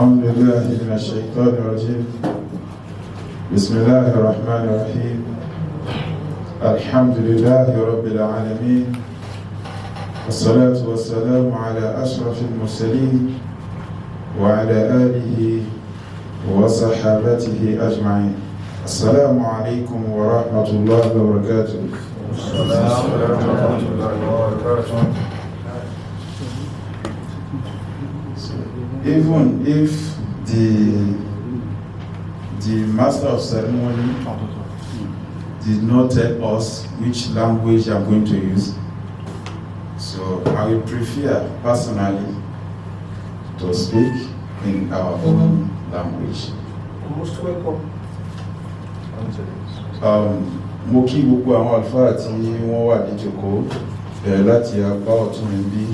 أعوذ بالله من الشيطان الرجيم. بسم الله الرحمن الرحيم. الحمد لله رب العالمين، والصلاة والسلام على أشرف المرسلين وعلى آله وصحابته أجمعين. السلام عليكم ورحمة الله وبركاته. السلام ورحمة الله وبركاته. Even if the master of ceremony did not tell us which language I'm going to use, so I will prefer personally to speak in our own language. Most welcome. Mo kí gbogbo àwọn àlùfáà tí wọ́n wà níjókòó, bẹ̀rẹ̀ láti apá ọ̀tún mi bí,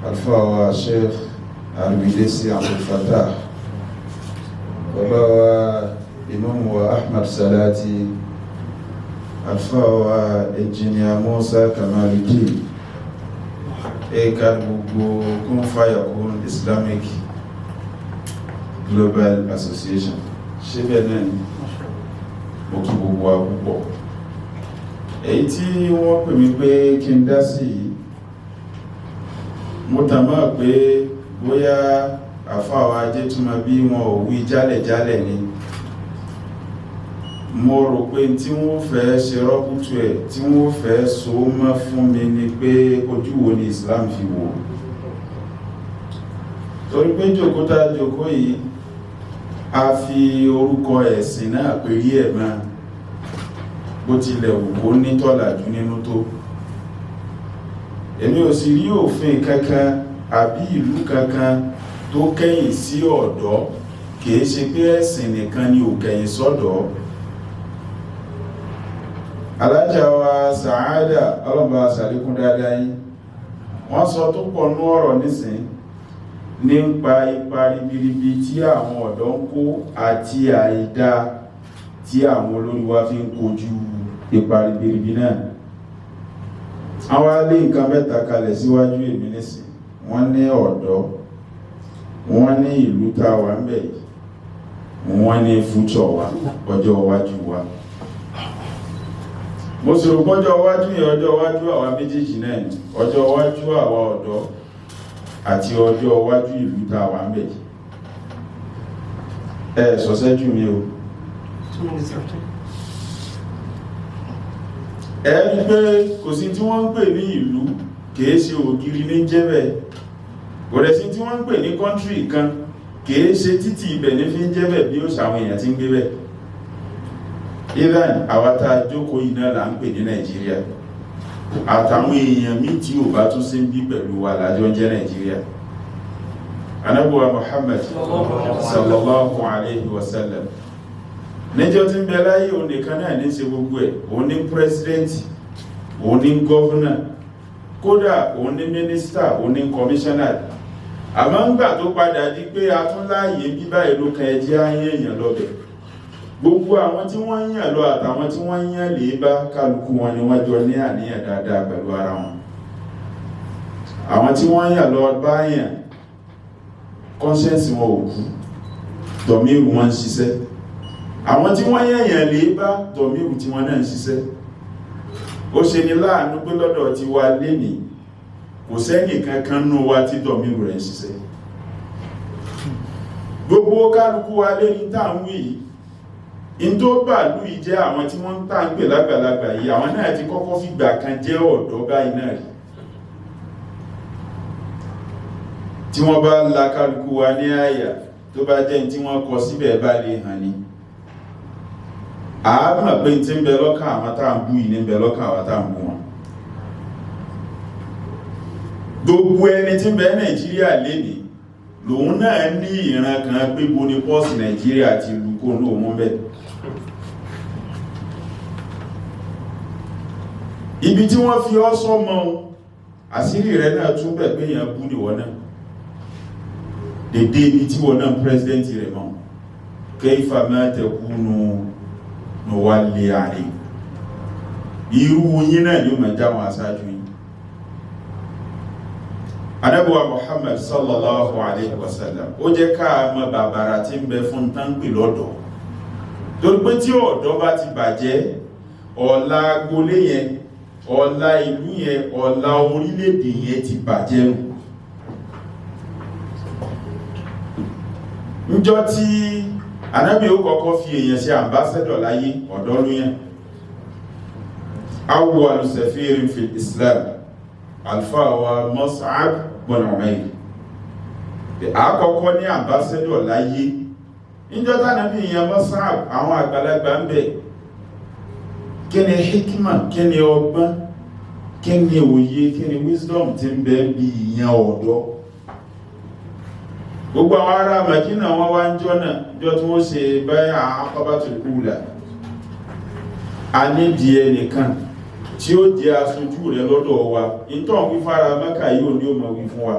àlùfáà wa Sheikh Arwidesi Abdul Fattah, bàbá wa Imam wa Ahmad Salati, àlùfáà wa Engineer Musa Kamaluddin, ẹ̀ka gbogbo Kun Fayakun Islamic Global Association. Ṣé bẹ́ẹ̀ náà ni? Mo kí gbogbo wa púpọ̀. Èyí tí wọ́n pè mí pé kí n dá sí yìí, mo tàn mọ́ pé bóyá àfáà ajé túnmọ̀ bí wọn ò wí jálẹ̀jálẹ̀ ni. Mo rò pé tí wọ́n fẹ́ ṣe rọ́pútù ẹ̀, tí wọ́n fẹ́ so mọ́ fún mi ni pé ojú wo ni Islam fi wò, torí pé jòkó tá jòkó yìí, a fi orúkọ ẹ̀sìn náà pérí ẹ̀ mọ́, bó tilẹ̀ wù kó ní tọ́làjú nínú tó. Èmi ò sì rí òfin kankan àbí ìlú kankan tó kẹ́yìn sí ọ̀dọ́. Kìí ṣe pé ẹ̀sìn nìkan ni ò kẹ́yìn sọ́dọ̀. Alájà wa Sàádà, ọlọ́mọba sàlékún dáadáa yín, wọ́n sọ tó pọ̀ nú ọ̀rọ̀ nísìn nípa ipa ribiribi tí àwọn ọ̀dọ́ ń kó àti àìdá tí àwọn olórí wa fi ń kojú ipa ribiribi náà. Àwọn alé nǹkan mẹ́ta kalẹ̀ síwájú èmi nísìn. Wọ́n ní ọ̀dọ́, wọ́n ní ìlú tá a wà ń bẹ̀ yìí, wọ́n ní future wa, ọjọ́ iwájú wa. Mo sì rò pọ́jọ́ iwájú yẹn, ọjọ́ iwájú àwa méjèèjì náà ni, ọjọ́ iwájú àwa ọ̀dọ́ àti ọjọ́ iwájú ìlú tá a wà ń bẹ̀ yìí. Ẹ sọ́sẹ́jù mi o. 2 minutes after. Ẹ rí pé kò sí tí wọ́n ń pè ní ìlú, kìí ṣe ògiri ní jẹ́bẹ̀. Kò rẹ̀ sí tí wọ́n ń pè ní country kan, kìí ṣe títì ibẹ̀ ní fi ń jẹ́bẹ̀ bí ó ṣàwọn èèyàn tí ń gbé bẹ̀. Even àwa tá a jókòó yìí náà là ń pè ní Nàìjíríà, àtàwọn èèyàn míì tí ò bá tún sí ń bí pẹ̀lú wa lájọ ń jẹ́ Nàìjíríà. Anábùwà Muhammad sallallahu alayhi wa sallam, níjọ́ tí ń bẹ láyé, òun nìkan náà ní ṣe gbogbo ẹ̀. Òun ní president, òun ní governor, kódà òun ní minister, òun ní commissioner. Àmọ́ ń gbà tó padà di pé a tún láàyè bí báyìí ló kan, ẹjẹ́ ayé èèyàn lọ́bẹ̀. Gbogbo àwọn tí wọ́n ń yàn lọ àtàwọn tí wọ́n ń yàn lè bá, kálukú wọn ni wọ́n jọ ní àníyàn dáadáa pẹ̀lú ara wọn. Àwọn tí wọ́n yàn lọ bá yàn, conscience wọn ò kú, dọ̀míìrù wọn ń ṣiṣẹ́. Àwọn tí wọ́n yẹ̀yàn lè bá, dọ̀míìrù tí wọ́n náà ń ṣiṣẹ́. Ó ṣe ni láàánú pé lọ́dọ̀ ti wa lénìí, kò sẹ́nì kankan nú wa tí dọ̀míìrù rẹ̀ ń ṣiṣẹ́. Gbogbo kálukú wa léní tá ń wí yìí, in tó bàlú yìí jẹ́, àwọn tí wọ́n ń tà ń pè lágbàlagbà yìí, àwọn náà ti kọ́kọ́ fìgbà kan jẹ́ ọ̀dọ́ báyìí náà rí. Tí wọ́n bá la kálukú wa ní àyà, tó bá jẹ́ tí wọ́n kọ síbẹ̀ bá lè hàn ní, àámọ̀ pé tí ń bẹ lọ́kàn àwọn tá à ń bú yìí ní ń bẹ lọ́kàn àwọn tá à ń bú wọn. Gbogbo ẹni tí ń bẹ Nàìjíríà lénìí lòun náà ní ìran kan pé bo ni pọ́ọ̀sì Nàìjíríà ti lu kó ní òun bẹ́ẹ̀. Ibi tí wọ́n fi ọ́ sọ́mọ, àṣírí rẹ̀ náà tún bẹ̀ pé èèyàn bú níwọ̀ náà dédé ibi tí wọ́n náà pírẹsidẹ́ntì rẹ̀ mọ́. Kayfa ma takunu nuwalli alaykum, irú yín náà yóò máa jáwọn aṣáájú yín. Ànábì wa Muhammad sallallahu alayhi wa sallam, ó jẹ́ ká mọ̀ bàbàrà tí ń bẹ fún táǹpì lọ́dọ̀, torí pé tí ọ̀dọ́ bá ti bàjẹ́, ọ̀la agbolé yẹn, ọ̀la ìlú yẹn, ọ̀la orílẹ̀-èdè yẹn ti bàjẹ́ nù. Níjọ́ tí Ànábì ó kọ́kọ́ fi èèyàn ṣe ambassador láyé, ọ̀dọ́ ló yẹn. Awwalu safirin fil Islam, alfa wa Mus'ab bin Umayr, àkọ́kọ́ ní ambassador láyé. Níjọ́ tánàbí yẹn Mus'ab, àwọn àgbàlagbà ń bẹ. Kí ni hikma, kí ni ọgbọ́n, kí ni òye, kí ni wisdom tí ń bẹ bí ìyẹn ọ̀dọ́? Gbogbo àwọn ará Mẹ̀dínà, wọn wá ń jọ́ náà, jọ tí wọ́n ṣe báyà Aqabatul Ula. A nídìí ẹnìkan tí ó jẹ́ aṣojú rẹ̀ lọ́dọ̀ wa. Ìtọ́ wí fara Mẹ́kà yóò ní ó mọ̀ wí fún wa,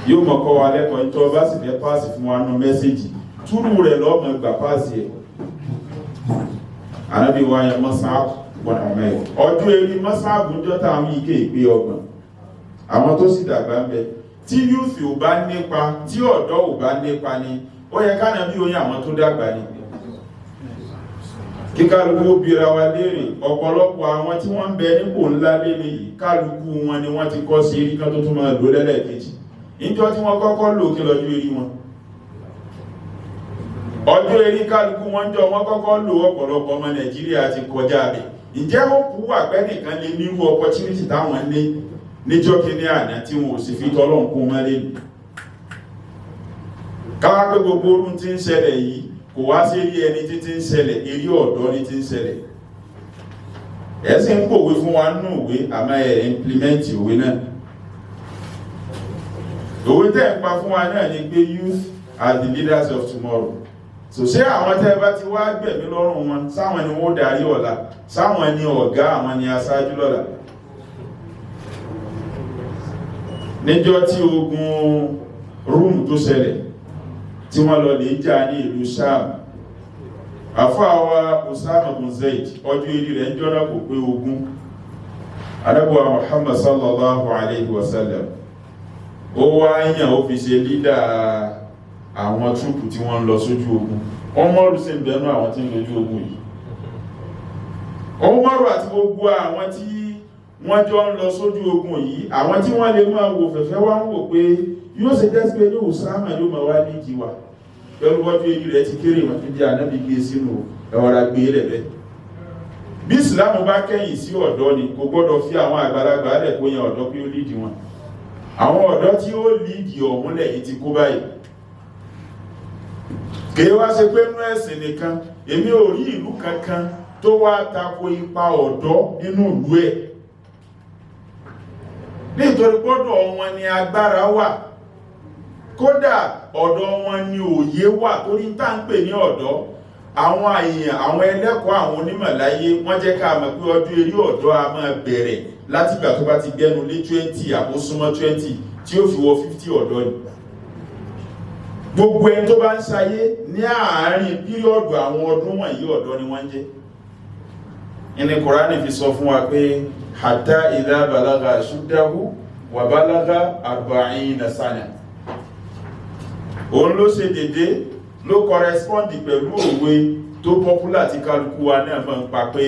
yóò mọ̀ kọ́ wa lẹ́kọ̀ọ́. Ìtọ́ bá sì fẹ́ pass fún wa nú message, túrú rẹ̀ lọ́mọ gbà pass ẹ̀. Ànábì wa yẹn Mus'ab bin Umayr. Ọdún eré Mus'ab ń jọ́ta àwọn ike ìpé 30, àwọn tó sì dàgbà ń bẹ. Tí youth ò bá nípa, tí ọ̀dọ́ ò bá nípa ni, ó yẹ ká nàbí oyin àwọn tó dàgbà ni. Kí kálukú ó bira wa léèrè, ọ̀pọ̀lọpọ̀ àwọn tí wọ́n ń bẹ nípò ńlá lé yìí, kálukú wọn ni wọ́n ti kọ́ sí erí kan tó tún máa lò lẹ́lẹ́kejì. Níjọ́ tí wọ́n kọ́kọ́ lò, kí lọ́jọ́ eré wọn? Ọjọ́ eré kálukú wọn jọ wọ́n kọ́kọ́ lò, ọ̀pọ̀lọpọ̀ ọmọ Nàìjíríà ti kọjá bẹ̀. Ǹjẹ́ ó kú wà pẹ́ nìkan lè nírú opportunity táwọn ní níjọ́ kíní àná tí wọn ò sì fi tọ́lọ́n kún mọ́lé nù? Káwá pé gbogbo orun tí ń ṣẹlẹ̀ yìí kò wá sí eré ẹni tí tí ń ṣẹlẹ̀, eré ọ̀dọ́ ní tí ń ṣẹlẹ̀. Ẹ̀ sì ń pòwe fún wa nínú ìwé, àmọ́ ẹ̀ implement òwe náà. Òwe tẹ́ ń pa fún wa náà ni pé youth are the leaders of tomorrow. So ṣé àwọn tẹ́ bá ti wá gbẹ̀mí lọ́rùn wọn, sáwọn ni wọ́n darí ọ̀la? Sáwọn ni ọ̀gá, àwọn ni aṣáájú lọ́la? Níjọ́ tí ogun Rúùmù tó ṣẹlẹ̀, tí wọ́n lọ lè jà ní ìlú Sham, àfáàwà Usama bin Zaid, ọjọ́ eré rẹ̀ ń jọ́nà kò pé 20. Ànábì Muhammad sallallahu alayhi wa sallam, ó wá yàn, ó fi ṣe leader àwọn troop tí wọ́n ń lọ sójú ogun. Umaru sì ń bẹnu àwọn tí ń lójú ogun yìí. Umaru àti gbogbo àwọn tí wọ́n jọ ń lọ sójú ogun yìí, àwọn tí wọ́n lè máa wò fẹ̀fẹ́ wá ń wò pé yóò ṣe jẹ́ pé ní Usama yóò máa wá ní ìjìwà pẹ̀lú bọ́jú èyí rẹ̀ ti kéré. Wọn ti di Ànábì gbé sínú ẹwàrà gbé lẹ̀bẹ̀. Bí Ìsìlámù bá kẹ́yìn sí ọ̀dọ́ ni, kò gbọ́dọ̀ fi àwọn àgbàlagbà lẹ̀ kó yan ọ̀dọ́ pé ó lead wọn. Àwọn ọ̀dọ́ tí ó lead ọ̀hún lẹ́yìn ti kó báyìí. Kìí wá ṣe pé nú ẹ̀sìn nìkan, èmi ò rí ìlú kankan tó wá tako ipa ọ̀dọ́ nínú ìlú ẹ̀, nítorí gbọ́dọ̀ wọn ni agbára wà, kódà ọ̀dọ̀ wọn ni òye wà. Torí tá ń pè ní ọ̀dọ́, àwọn èèyàn, àwọn ẹlẹ́kọ̀ọ́, àwọn onímọ̀ láyé, wọ́n jẹ́ ká mọ̀ pé ọjọ́ eré ọ̀dọ́ a máa bẹ̀rẹ̀ látìgbà tó bá ti gbẹ́nu lé 20 àbó súnmọ́ 20, tí ó fi wọ 50, ọ̀dọ́ ni. Gbogbo ẹni tó bá ń ṣayé ní àárín period àwọn ọdún wọ̀nyí, ọ̀dọ́ ni wọ́n ń jẹ́. Ìní Kùránì fi sọ fún wa pé hatta idha balagha ashuddahu wa balagha arba'ina sana. Òun ló ṣe dédé, ló correspond pẹ̀lú òwe tó popular tí kálukú wa náà máa ń pa pé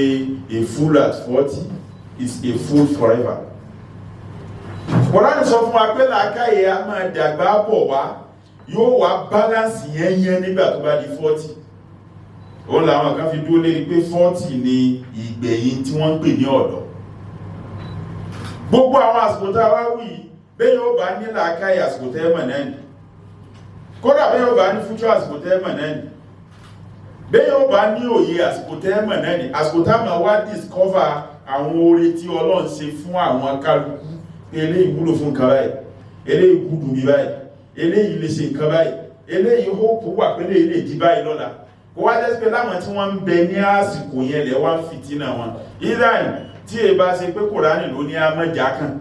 a fool at 40 is a fool forever. Kùránì sọ fún wa pé làákàyè a máa dàgbà bọ̀ wá, yóò wá balance yẹn yẹn nígbà tó bá di 40. Òun làwọn kan fi dúró lérí pé 40 ni ìgbẹ̀yìn tí wọ́n ń pè ní ọ̀dọ́. Gbogbo àwọn àsìkò tá a wá wí, bẹ́ẹ̀ yóò bá ní làákàyè, àsìkò tẹ́ mọ̀ náà ni. Kódà bẹ́ẹ̀ yóò bá ní future, àsìkò tẹ́ mọ̀ náà ni. Bẹ́ẹ̀ yóò bá ní òye, àsìkò tẹ́ mọ̀ náà ni. Àsìkò tá a máa wá discover àwọn oore tí Ọlọ́run ṣe fún àwọn kálukú pé eléyìí wúlò fún nǹkan báyìí, eléyìí gúdù mi báyìí, eléyìí lè ṣe nǹkan báyìí, eléyìí hope wà pé eléyìí lè di báyìí lọ́la. Kó wá jẹ́ pé láwọn tí wọ́n ń bẹ ní àsìkò yẹn lẹ̀ wá ń fìtínà wọn. Iran, tí e bá ṣe pé Kùránì ló ní amọ́jà kan,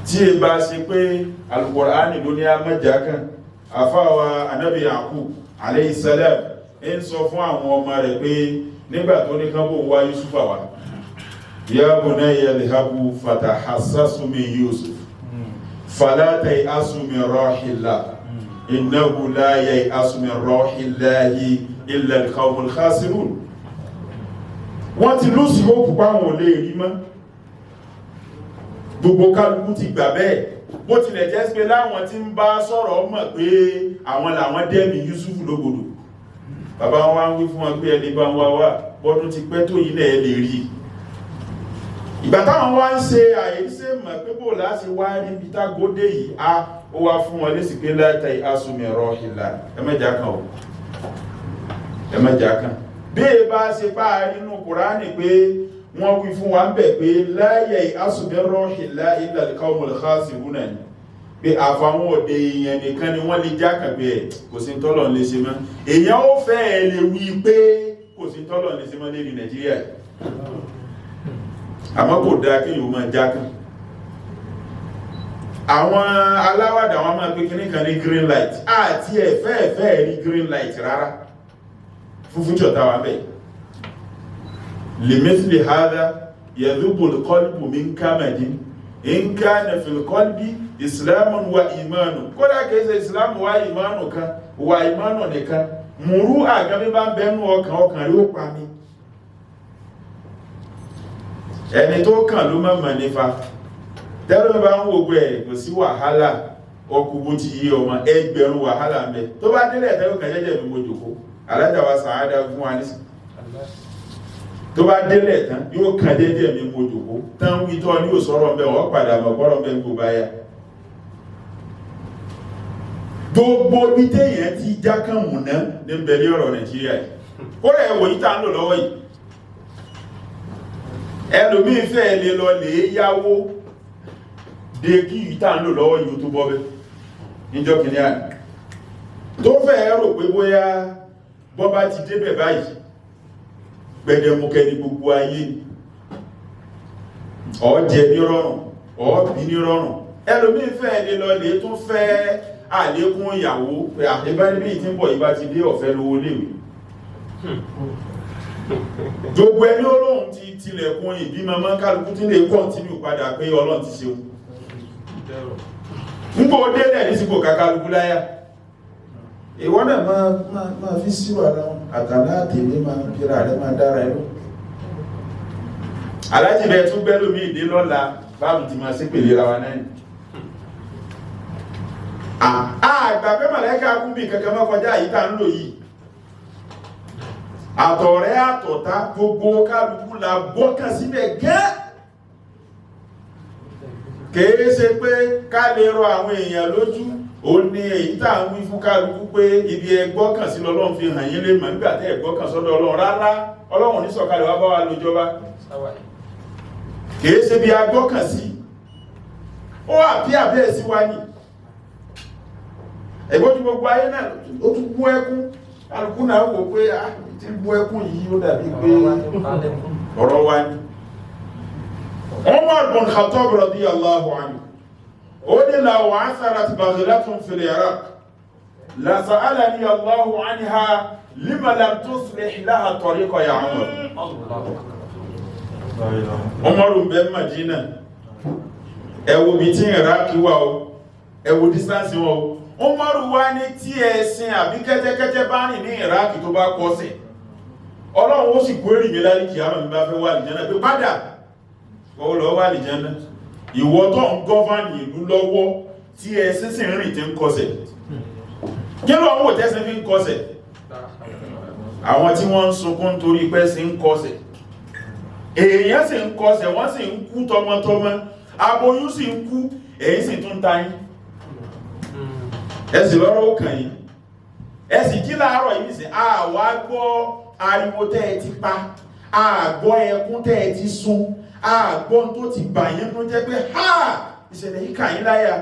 tí e bá ṣe pé Alukùránì ló ní amọ́jà kan. Àfáwa Anabi Yakub alayhi salam ń sọ fún àwọn ọmọ rẹ̀ pé nígbà tó ní kán bò wá Yusufa wá, Ya bunayya idhhabu fatahassasu min Yusuf fala tay'asu min rahillah innahu la yay'asu min rahillahi illa al-qawmul khasirun. Wọ́n ti lose hope páwọn ò lè rí mọ́, gbogbo kálukú ti gbà bẹ́ẹ̀. Bó tilẹ̀ jẹ́ pé láwọn tí ń bá sọ̀rọ̀ mọ̀ pé àwọn làwọn dẹ́mi Yusuf lógbòdò, bàbá wọn wá ń wí fún wọn pé ẹni bá ń wá wá bọ́dún ti pẹ́ tó yìí náà ẹ lè rí. Ìgbà táwọn wá ń ṣe àìṣe mọ̀ pé bò láti wá rí ibi tágódé yìí, á ó wá fún wọn lésì pé láti asùnmí ẹ̀rọ ìlà, ẹ mẹ́jà kan o, ẹ mẹ́jà kan. Bí e bá ṣe bá a nínú Kùránì pé wọ́n wí fún wa ń bẹ̀ pé láyé asùnmí ẹ̀rọ ìlà illa al-qawmul khasirun náà ni, pé àfàwọn òde èèyàn nìkan ni wọ́n lè jákàgbé ẹ̀, kò sí tọ́lọ̀ ń lè ṣe mọ́. Èèyàn ó fẹ́ ẹ lè wí pé kò sí tọ́lọ̀ ń lè ṣe mọ́ lérí Nàìjíríà yìí, àmọ́ kò dáa kéèyàn ó máa jákàn. Àwọn aláwàdà wọn máa pé kíní kan ní green light, àti ẹ̀fẹ́ ẹ̀fẹ́ rí green light rárá fún future táwa bẹ́ẹ̀. Limithli hadha yadhubu al-qalbu min kamadin in kana fil qalbi islamun wa imanu. Kódà kìí ṣe islamu wa imanu kan wa imanu nìkan, mùrú àgbẹ̀mí bá ń bẹnu ọkàn, ọkàn rí ó pa mi. Ẹni tó kàn ló mọ̀ mọ̀ nífa tẹ́lẹ̀ bá ń wo pé ẹ̀ kò sí wàhálà, ọkù bó ti yí ọmọ ẹgbẹ̀rún wàhálà ń bẹ. Tó bá délẹ̀ tẹ́lẹ̀ kan jẹ́jẹ́ mi mo jòkó alájà wa sàádà fún wa nísìn, tó bá délẹ̀ tán yóò kàn jẹ́jẹ́ mi mo jòkó tán wí tọ́ ní òsọ̀rọ̀ ń bẹ, wọ́n padà mọ̀ kọ́rọ̀ ń bẹ gbogbo báyà. Gbogbo bí téèyàn ti jákàmùná ní bẹ̀lẹ́ ọ̀rọ̀ Nàìjíríà yìí, kódà ẹ̀wọ̀ yìí tá ń lò lọ́wọ́ yìí, ẹlòmíín fẹ́ lè lọ lè yáwó de kí yìí tá ń lò lọ́wọ́ yìí tó bọ́ bẹ́ níjọ́ kìíní àná, tó fẹ́ rò pé bóyá bọ́ bá ti débẹ̀ báyìí gbẹdẹmukẹ ní gbogbo ayé ni, ọ̀jẹ̀ ní rọrùn, ọ̀bí ní rọrùn. Ẹlòmíín fẹ́ lè lọ lè tún fẹ́ àlékún ìyàwó pé àdébáníbí tí ń bọ̀ yìí bá ti dé ọ̀fẹ́ lówó léwe. Gbogbo ẹni olóhun ti tilẹ̀kùn ìbímọ mọ́, kálukú tí lè continue padà pé Ọlọ́run ti ṣeun ń bò délẹ̀ ní sípò kàkálukú láyà. Ìwọ náà máa fi síwà ara wọn àtàlá àtẹ̀lé, máa bíra rẹ, máa dára ẹ lọ. Alájì bẹ́ẹ̀ tún gbẹ́ lómi ìdí lọ́la báàbù ti máa ṣépèlé ra wa náà ni. Àgbà pé màláíkà kún bí kankan má kọjá yìí tá ń lò yìí, àtọ̀rẹ́ àtọ̀tá gbogbo kálukú la gbọ́kàn síbẹ̀ gẹ́. Kìí ṣe pé ká lè rọ àwọn èèyàn lójú, ó ní èyí tá à ń wí fún kálukú pé ibi ẹ gbọ́kàn sí lọ́lọ́run fi hàn yín lè mọ̀ nígbà tẹ́ ẹ gbọ́kàn sọ́dọ̀ Ọlọ́run. Rárá, Ọlọ́run ní sọ̀kalẹ̀ wá bá wa lójọba. Kìí ṣe bí a gbọ́kàn sí, ó àbí àbẹ́ sí wa ní ẹ̀gbọ́n tí gbogbo ayé náà ó tún bú ẹkún, kálukú náà wò pé ah, tí ń bú ẹkún yìí ó dàbí pé ọ̀rọ̀ wa ni. Umar bin Khattab radiyallahu anhu ó ní law atharat baghilatun fil Iraq la sa'alani Allahu anha lima lam tuslih laha tariqa ya Umar. Umar ń bẹ Madina, ẹ wo bí tí Iraq wà o, ẹ wo distance wọn o. Umaru wá ní tí ẹṣin àbí kẹ́tẹ́kẹ́tẹ́ bá rìn ní Iraq tó bá kọsẹ̀, Ọlọ́run ó sì kó èrì mi lárí kìí àmì bá fẹ́ wà lìjánà pé padà ó lọ wà lìjánà. Ìwọ tó ń govern ìlú lọ́wọ́ tí ẹṣin sì ń rìn tí ń kọsẹ̀, kí ló ń wò tẹ́sìn fi ń kọsẹ̀? Àwọn tí wọ́n ń sunkún torí pé sí ń kọsẹ̀, èèyàn sì ń kọsẹ̀, wọ́n sì ń kú tọmọtọmọ, aboyún sì ń kú, èyí sì tún ta yín, ẹ sì lọ́rọ̀ ó kàn yín, ẹ sì jí láàárọ̀ yìí sí àwa gbọ́ ariwo tẹ́ ẹ ti pa, àgbọ́ ẹkún tẹ́ ẹ ti sun, àgbọ́ tó ti bà yín tó jẹ́ pé ha, ìṣẹ̀lẹ̀ yìí kà yín láyà.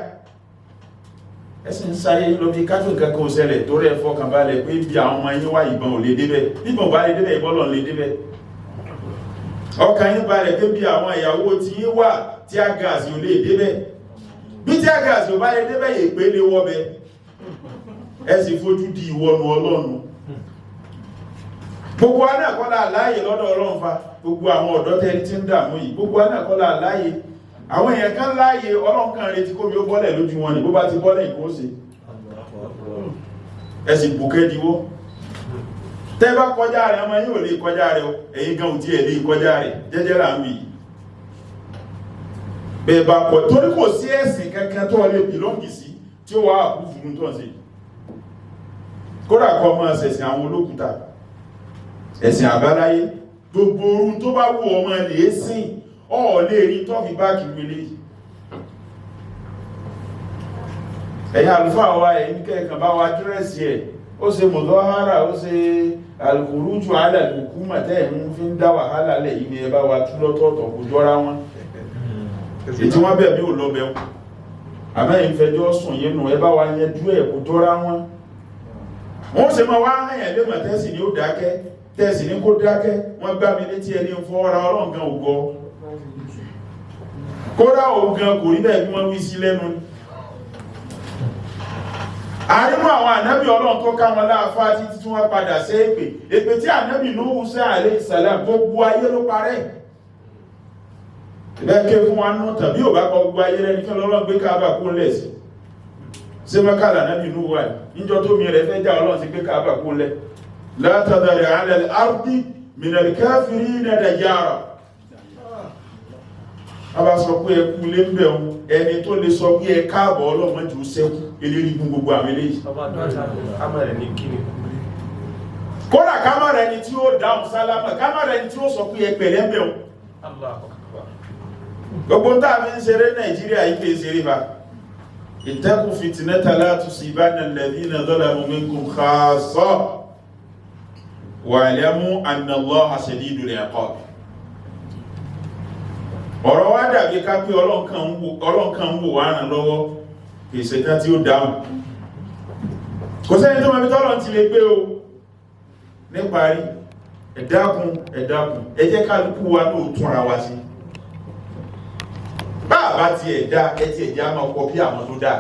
Ẹ sì ń sáré lọ bí kájú nǹkan kan ò ṣẹlẹ̀, torí ẹ fọkàn balẹ̀ pé bí àwọn ọmọ yín wá, ìbọn ò lè débẹ̀, bíbọn ò bá lè débẹ̀, ìbọn lọ́n lè débẹ̀. Ọkàn yín balẹ̀ pé bí àwọn ìyàwó tí yín wà, tí a gáàsì ò lè débẹ̀, bí tí a gáàsì ò bá lè débẹ̀, èpè lè wọ́ bẹ. Ẹ sì fojú di ìwọ̀nù Ọlọ́run. Gbogbo wa náà kọ́lá láàyè lọ́dọ̀ Ọlọ́run fa. Gbogbo àwọn ọ̀dọ́ tẹ́rí tí ń dààmú yìí, gbogbo anákọ́lá láàyè. Àwọn èèyàn kan láàyè, Ọlọ́run kan retí kómi ó bọ́lẹ̀ lójú wọn ni. Bó bá ti bọ́lẹ̀, nǹkan ó ṣe. Ẹ sì bùkẹ́ diwọ́. Tẹ́ bá kọjá rẹ̀, ọmọ yóò lè kọjá rẹ̀ o. Ẹ̀yin gan ò tí ẹ̀ lè kọjá rẹ̀ jẹ́jẹ́ là ń wì yìí. Bẹ́ẹ̀ bá kọ, torí kò sí ẹ̀sìn kankan tó lè belong sí tí ó wà àkúfùrú tó ń ṣe. Kódà kọ́ ọmọ ẹ̀sìn àwọn olókùúta, ẹ̀sìn àbáláyé, gbogbo orun tó bá wù ọmọ lè sìn, ọ̀ lè rí tọ́fì báàkì wọlé. Ẹ̀yin àlùfáà wa, ẹ̀yin kẹ́ẹ̀kan bá wa dírẹ́sì ẹ̀. Ó ṣe mọ̀dọ́hárà, ó ṣe alùkùrújù alàlùkù mọ̀tẹ́ ń fi ń dá wàhálà lẹ̀ yìí ni. Ẹ bá wa tú lọ́tọ̀ọ̀tọ̀, kò jọra wọn. Ètí wọ́n bẹ̀ mí ò lọ bẹ̀ wọn, àmẹ́yìn fẹjọ́ sùn yín nù. Ẹ bá wa yanjú ẹ̀, kò jọra wọn. Wọ́n ṣe máa wá hàyàn lé mọ̀, tẹ́sì ní ó dákẹ́, tẹ́sì ní kó dákẹ́. Wọ́n gbá mi létí, ẹni ń fọ́ ra. Ọlọ́ǹgan ògọ́ kódà ògan kò rí bẹ́ẹ̀ bí wọ́n wí sí lẹ́nu ni. Àrínú àwọn ànábì Ọlọ́run tó ká wọn láàfá títí tí wọ́n padà sí èpè. Èpè tí ànábì Nuhu sẹ́ alayhi salam, gbogbo ayé ló parẹ́. Ìbẹ́ẹ̀kẹ́ fún wa nú tàbí ò bá kọ gbogbo ayé rẹ ní kí Ọlọ́run gbé Káàbà kó lẹ̀ sí. Ṣé Mẹ́kà lànábì Nuhu wà ní níjọ́ tó mi rẹ̀ fẹ́ já? Ọlọ́run sí gbé Káàbà kó lẹ̀. La tadhar ala al-ardi minal kafirina dayyara. A bá sọ pé ẹkú lé ń bẹ̀ wọn, ẹni tó lè sọ pé ẹ káàbọ̀, Ọlọ́run jù ú sẹ́kù eléri gún gbogbo àwọn eléyìí. Kámọ̀ rẹ̀ ní kíni? Kódà ká má rẹni tí ó dáhùn sálámà, ká má rẹni tí ó sọ pé ẹ pẹ̀lẹ́ ń bẹ̀ wọn. Allahu Akbar. Gbogbo tá a fi ń ṣeré Nàìjíríà yìí kìí ṣeré ba. Ittaqu fitnatan la tusibanna alladhina zalamu minkum khassa wa'lamu anna Allaha shadidul iqab. Ọ̀rọ̀ wa dàbí ká pé Ọlọ́run kan ń wò wá ràn lọ́wọ́, kìí ṣe tán tí ó dáhùn. Kò sẹ́ni tó mọ̀ bí tọ́lọ̀ ti lè gbé o. Níparí, ẹ dákun, ẹ dákun, ẹ jẹ́ kálukú wa ní òtúnra wa sí. Bá a bá tiẹ̀ dá ẹ tiẹ̀ jẹ́ àmọ́ kọ bí àwọn tó dá.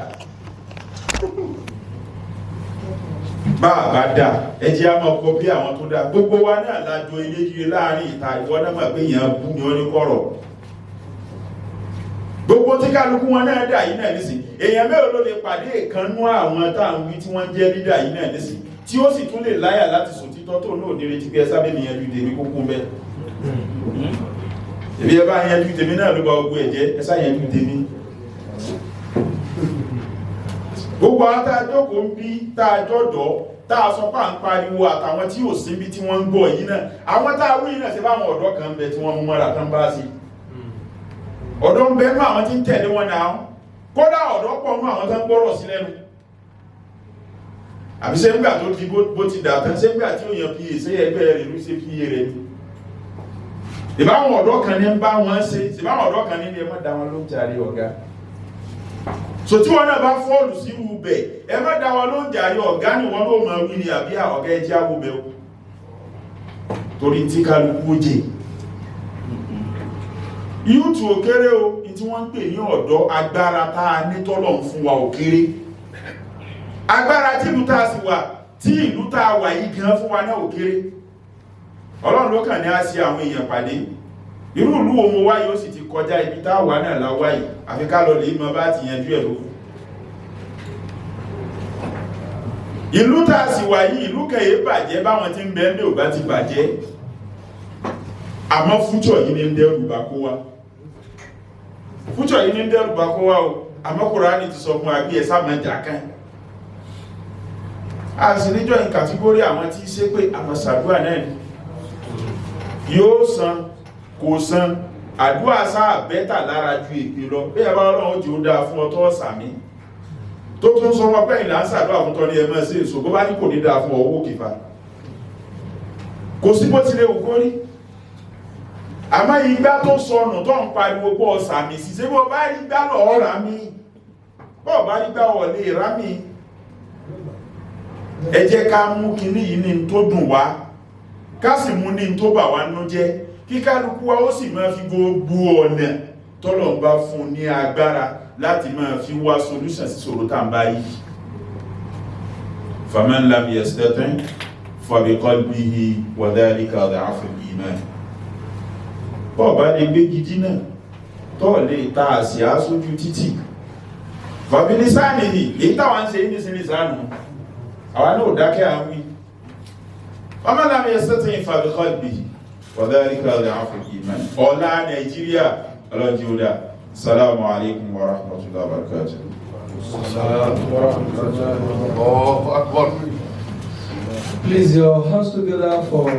Bá a bá dá ẹ jẹ́ àmọ́ kọ bí àwọn tó dá. Gbogbo wa náà lájọ eléjìrè láàrin ìta. Ìwọ náà mọ̀ pé èèyàn bú ni wọ́n ní kọ̀rọ̀. Gbogbo tí kálukú wọn náà dà yìí náà nísìn, èèyàn mélòó ló lè pàdé ìkànnú àwọn tá à ń wí tí wọ́n jẹ́ lídà yìí náà nísìn, tí ó sì tún lè láyà láti sùn títọ́ tó náà ní retí pé ẹ sábẹ́ mi yanjú tèmi kókó bẹ́ẹ̀? Èmi ẹ bá yanjú tèmi náà ló bá gbogbo ẹ̀ jẹ́, ẹ sá yanjú tèmi. Gbogbo àwọn tá a jókòó ń bí, tá a jọ̀dọ̀, tá a sọ pé à ń pariwo, àtàwọn tí ò síbi tí wọ́n ń gbọ́ yìí náà, àwọn tá a wí náà ṣe báwọn ọ̀dọ́ kan ń bẹ tí wọ́n mú mọ́ra tán bá sí. Ọ̀dọ́ ń bẹ nú àwọn tí ń tẹ̀lé wọn náà. Kódà ọ̀dọ́ pọ̀ nú àwọn tó ń gbọ́rọ̀ sí lẹ́nu. Àbí ṣé ńgbà tó di bó ti dà tán, ṣé ńgbà tí ó yan pa ṣé ẹgbẹ́ rẹ̀ ló ṣe pa rẹ̀ ni? Ìbáwọn ọ̀dọ́ kan ní ń bá wọn ṣe, ìbáwọn ọ̀dọ́ kan ní ní ẹ má dá wọn ló ń jàre ọ̀gá. So tí wọn náà bá fall sí irú bẹ̀, ẹ má dá wọn ló ń jàre ọ̀gá ni wọn ló máa wí ni. Àbí ọ̀gá, ẹ jẹ́ àwọ̀ bẹ̀ o, torí tí kálukú ó jẹ. Youth ò kéré o. Ní tí wọ́n ń pè ní ọ̀dọ́, agbára tá a ní tọ́lọ̀ ń fún wa ò kéré. Agbára tí ìlú tá a sì wà, tí ìlú tá a wà yìí gan fún wa náà ò kéré. Ọlọ́run ló kàn ní á sí àwọn èèyàn pàdé. Irú ìlú wo mo wáyé, ó sì ti kọjá ibi tá a wà náà la wáyé, àfi ká lọ lè mọ bá ti yanjú ẹ̀ lókù. Ìlú tá a sì wà yìí, ìlú kẹyẹ bàjẹ́ báwọn ti ń bẹ́ẹ̀ bí ò bá ti bàjẹ́, àmọ́ future yìí ní ń dẹ́rù bá kó wa. Future yìí ní ń dẹ́rù bá kó wa o. Àmọ́ Kùránì ti sọ fún wa bí ẹ sáà máa jà kán. A sì níjọ́ in category àwọn tí í ṣe pé àmọ́ ṣàdúrà náà ni yóò san kò san. Àdúrà sáà better lára ju èpè lọ. Bí ẹ bá Ọlọ́run jẹ́ ó dáa fún ọtọ́ sàmí tó tún sọ wọn pé ìlà ń ṣàdúrà fún tọ́ ní ẹ máa ṣe èso, bó bá ní kò ní dáa fún ọwọ́ kìfà, kò sí bó tilẹ̀ wù kó rí. Àmọ́ igbá tó sọnù tó ń pariwo pọ̀ sàmì sí, ṣé bó bá rí gbá lọ́ọ́ rà mí, bó bá rí gbá ọ̀ lè rà mí. Ẹ jẹ́ ká mú kinní yìí ní tó dùn wá, ká sì mú ní tó bà wá nú jẹ́, kí kálukú wa ó sì máa fi gbogbo ọ̀nà tọ́lọ̀ ń bá fún ní agbára láti máa fi wá solution sí ṣòro tá ń bá yìí. Faman lam yastati' fa bi qalbihi wa dhalika ad'afu al-iman. Bọ́ọ̀ bá lè gbé gidi náà, tọ́ lè ta àsíá sójú títì, fàbílísánì yìí, èyí táwọn ń ṣe ní sí lìsánù, àwọn náà dákẹ́ àwọn wí. Ọmọ láàmì ẹsẹ́ tí ń fàbíkọ́lì wàdáríkà lè áfíríkì ìmọ̀ ọ̀la Nàìjíríà ọlọ́jí ó dá. Salamu alaikum wa rahmatullahi wa barakatuh. Allahu Akbar. Please, your hands together for